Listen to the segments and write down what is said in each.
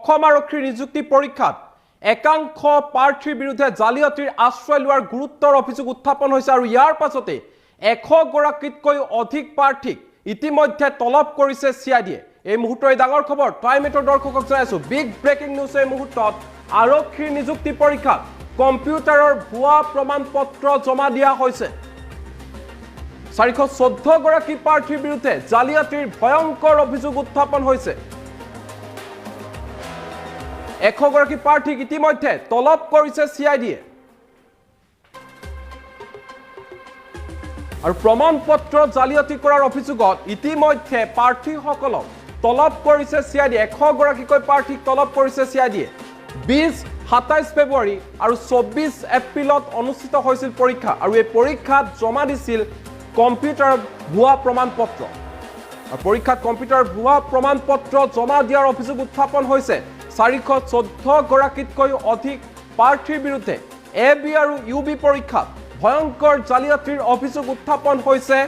অসম আৰক্ষীৰ নিযুক্তি পৰীক্ষাত একাংশ প্ৰাৰ্থীৰ বিৰুদ্ধে জালিয়াতিৰ আশ্ৰয় লোৱাৰ গুৰুতৰ অভিযোগ উত্থাপন হৈছে আৰু ইয়াৰ পাছতে 100 গৰাকীতকৈ অধিক প্ৰাৰ্থীক ইতিমধ্যে তলব কৰিছে চিআইডিয়ে। এই মুহূৰ্তৰ এই ডাঙৰ খবৰ টাইম এটৰ দৰ্শকক জনাইছো। বিগ ব্ৰেকিং নিউজ এই মুহূৰ্তত আৰক্ষীৰ নিযুক্তি পৰীক্ষাত কম্পিউটাৰৰ ভুৱা প্ৰমাণ পত্ৰ জমা দিয়া হৈছে। 414 গৰাকী প্ৰাৰ্থীৰ বিৰুদ্ধে জালিয়াতিৰ ভয়ংকৰ অভিযোগ উত্থাপন হৈছে। 100 গৰাকী প্ৰাৰ্থীক ইতিমধ্যে তলব কৰিছে চিআইডিয়ে আৰু প্ৰমাণ পত্ৰ জালিয়াতি কৰাৰ অভিযোগত ইতিমধ্যে প্ৰাৰ্থীসকলক তলব কৰিছে চিআইডি। 100 গৰাকীকৈ প্ৰাৰ্থীক তলব কৰিছে চিআইডিয়ে। 20, 27 ফেব্ৰুৱাৰী আৰু 24 এপ্ৰিলত অনুষ্ঠিত হৈছিল পৰীক্ষা আৰু এই পৰীক্ষাত জমা দিছিল কম্পিউটাৰ ভুৱা প্ৰমাণ পত্ৰ। পৰীক্ষাত কম্পিউটাৰ ভুৱা প্ৰমাণ পত্ৰ জমা দিয়াৰ অভিযোগ উত্থাপন হৈছে। 414 গৰাকীতকৈ অধিক প্ৰাৰ্থীৰ বিৰুদ্ধে এ বি আৰু ইউ বি পৰীক্ষাত ভয়ংকৰ জালিয়াতিৰ অভিযোগ উত্থাপন হৈছে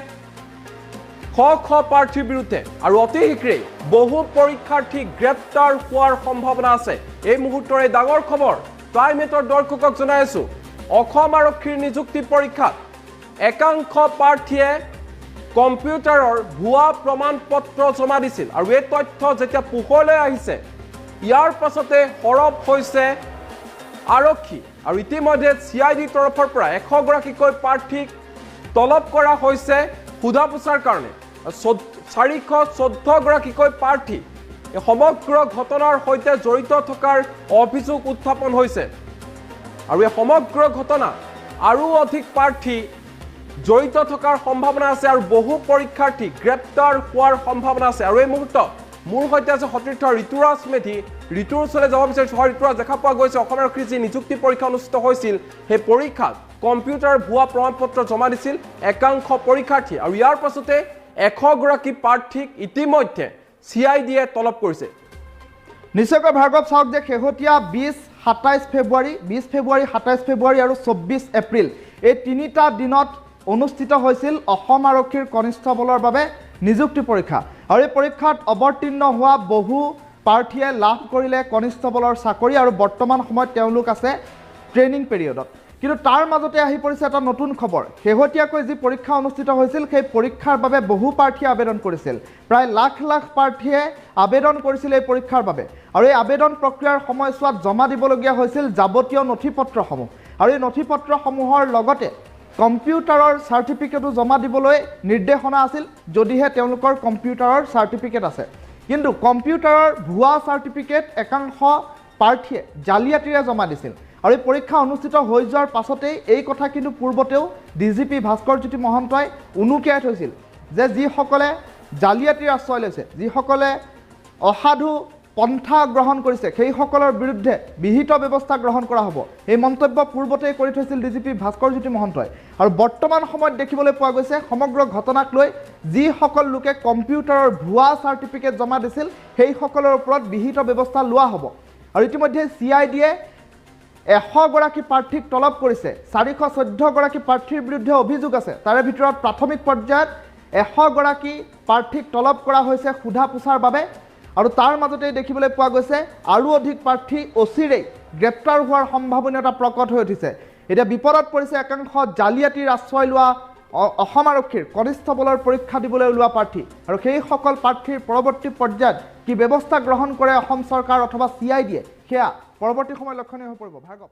শ শ প্ৰাৰ্থীৰ বিৰুদ্ধে আৰু অতি শীঘ্ৰেই বহু পৰীক্ষাৰ্থী গ্ৰেপ্তাৰ হোৱাৰ সম্ভাৱনা আছে। এই মুহূৰ্তৰ এই ডাঙৰ খবৰ টাইম এটৰ দৰ্শকক জনাই আছো। অসম আৰক্ষীৰ নিযুক্তি পৰীক্ষাত একাংশ প্ৰাৰ্থীয়ে কম্পিউটাৰৰ ভুৱা প্ৰমাণ পত্ৰ জমা দিছিল আৰু এই তথ্য যেতিয়া পোহৰলৈ আহিছে ইয়াৰ পাছতে সৰব হৈছে আৰক্ষী আৰু ইতিমধ্যে চিআইডি তৰফৰ পৰা 100 গৰাকীকৈ প্ৰাৰ্থীক তলব কৰা হৈছে সোধা পোছাৰ কাৰণে। 414 গৰাকীকৈ প্ৰাৰ্থী এই সমগ্ৰ ঘটনাৰ সৈতে জড়িত থকাৰ অভিযোগ উত্থাপন হৈছে আৰু এই সমগ্ৰ ঘটনা আৰু অধিক প্ৰাৰ্থী জড়িত থকাৰ সম্ভাৱনা আছে আৰু বহু পৰীক্ষাৰ্থী গ্ৰেপ্তাৰ হোৱাৰ সম্ভাৱনা আছে। আৰু এই মুহূৰ্তত মোৰ সৈতে আছে সতীৰ্থ ঋতুৰাজ মেধি। ঋতুৰ ওচৰলৈ যাব বিচাৰিছোঁ। হয় ঋতুৰাজ, দেখা পোৱা গৈছে অসম আৰক্ষীৰ যি নিযুক্তি পৰীক্ষা অনুষ্ঠিত হৈছিল সেই পৰীক্ষাত কম্পিউটাৰ ভুৱা প্ৰমাণ পত্ৰ জমা দিছিল একাংশ পৰীক্ষাৰ্থী আৰু ইয়াৰ পাছতে 100 গৰাকী প্ৰাৰ্থীক ইতিমধ্যে চিআইডিয়ে তলব কৰিছে। নিশ্চয়কৈ ভাৰ্গৱ, চাওক যে শেহতীয়া 20, 27 ফেব্ৰুৱাৰী, 20 ফেব্ৰুৱাৰী, 27 ফেব্ৰুৱাৰী আৰু 24 এপ্ৰিল এই তিনিটা দিনত অনুষ্ঠিত হৈছিল অসম আৰক্ষীৰ কনিষ্টবলৰ বাবে নিযুক্তি পৰীক্ষা আৰু এই পৰীক্ষাত অৱতীৰ্ণ হোৱা বহু প্ৰাৰ্থীয়ে লাভ কৰিলে কনিষ্টবলৰ চাকৰি আৰু বৰ্তমান সময়ত তেওঁলোক আছে ট্ৰেইনিং পিৰিয়ডত। কিন্তু তাৰ মাজতে আহি পৰিছে এটা নতুন খবৰ। শেহতীয়াকৈ যি পৰীক্ষা অনুষ্ঠিত হৈছিল সেই পৰীক্ষাৰ বাবে বহু প্ৰাৰ্থীয়ে আবেদন কৰিছিল, প্ৰায় লাখ লাখ প্ৰাৰ্থীয়ে আবেদন কৰিছিল এই পৰীক্ষাৰ বাবে আৰু এই আবেদন প্ৰক্ৰিয়াৰ সময়ছোৱাত জমা দিবলগীয়া হৈছিল যাৱতীয় নথি পত্ৰসমূহ আৰু এই নথি পত্ৰসমূহৰ লগতে কম্পিউটাৰৰ চাৰ্টিফিকেটো জমা দিবলৈ নিৰ্দেশনা আছিল যদিহে তেওঁলোকৰ কম্পিউটাৰৰ চাৰ্টিফিকেট আছে। কিন্তু কম্পিউটাৰৰ ভুৱা চাৰ্টিফিকেট একাংশ প্ৰাৰ্থীয়ে জালিয়াতিৰে জমা দিছিল আৰু এই পৰীক্ষা অনুষ্ঠিত হৈ যোৱাৰ পাছতেই এই কথা কিন্তু পূৰ্বতেও ডিজিপি ভাস্কৰ জ্যোতি মহন্তই উনুকিয়াই থৈছিল যে যিসকলে জালিয়াতিৰ আশ্ৰয় লৈছে, যিসকলে অসাধু পন্থা গ্ৰহণ কৰিছে সেইসকলৰ বিৰুদ্ধে বিহিত ব্যৱস্থা গ্ৰহণ কৰা হ'ব। এই মন্তব্য পূৰ্বতেই কৰি থৈছিল ডিজিপি ভাস্কৰ জ্যোতি মহন্তই আৰু বৰ্তমান সময়ত দেখিবলৈ পোৱা গৈছে সমগ্ৰ ঘটনাক লৈ যিসকল লোকে কম্পিউটাৰৰ ভুৱা চাৰ্টিফিকেট জমা দিছিল সেইসকলৰ ওপৰত বিহিত ব্যৱস্থা লোৱা হ'ব আৰু ইতিমধ্যে চিআইডিয়ে 100 গৰাকী প্ৰাৰ্থীক তলব কৰিছে। 414 গৰাকী প্ৰাৰ্থীৰ বিৰুদ্ধে অভিযোগ আছে, তাৰে ভিতৰত প্ৰাথমিক পৰ্যায়ত 100 গৰাকী প্ৰাৰ্থীক তলব কৰা হৈছে সোধা পোছাৰ বাবে আৰু তাৰ মাজতেই দেখিবলৈ পোৱা গৈছে আৰু অধিক প্ৰাৰ্থী অচিৰেই গ্ৰেপ্তাৰ হোৱাৰ সম্ভাৱনীয়তা প্ৰকট হৈ উঠিছে। এতিয়া বিপদত পৰিছে একাংশ জালিয়াতিৰ আশ্ৰয় লোৱা অসম আৰক্ষীৰ কনিষ্টবলৰ পৰীক্ষা দিবলৈ ওলোৱা প্ৰাৰ্থী আৰু সেইসকল প্ৰাৰ্থীৰ পৰৱৰ্তী পৰ্যায়ত কি ব্যৱস্থা গ্ৰহণ কৰে অসম চৰকাৰ অথবা চিআইডিয়ে সেয়া পৰৱৰ্তী সময় লক্ষণীয় হৈ পৰিব। ভাৰ্গৱ।